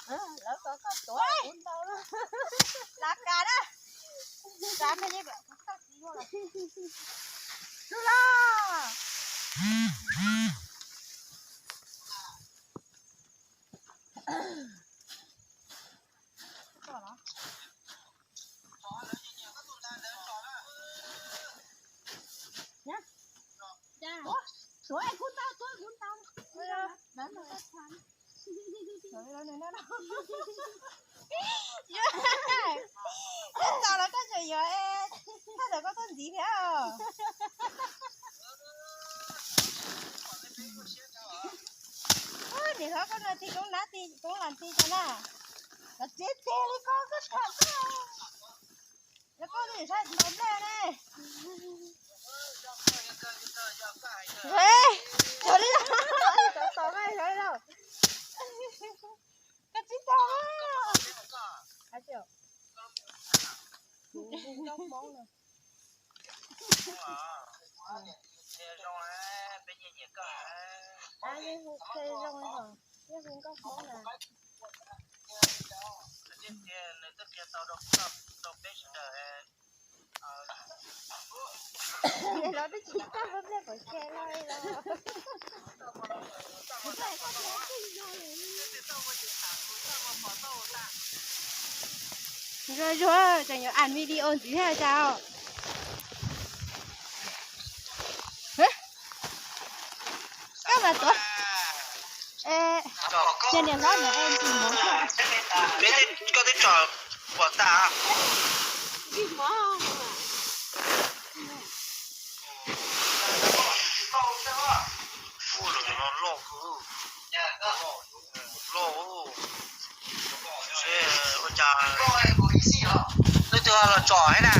Lawv kom koj tuav kuv ntau lawm. Lav kas na. Lav kas, tsis yuav los. Tus los. Tuav es kuv tau, tuav kuv tau. Yuav, yuav tau los koj tseem yuav, thaj tawm koj tuaj ntxiv thiab os. Nim no koj no ti koob nab ti koob las ti tau na. Los txiav teg li koj, koj tham koj. Los koj li saib ntaus nplej ne. Cov li, cov tos na, cov li lauj. Koj tsis tau. Kuv hu nkauj Hmoob no. Yeej hu qhia zoo li hos, yeej hu nkauj Hmoob na. Los twb tsis tau nplej pom ke no los. Zuag zuag, tseem yuav am video ntxiv thiab cas. Koj mas tuav. Niag niam hlob no es ntxim mov thiab. Koj twb tso puas tas. Loj, loj, ua cas leej twg los tsom thiab na.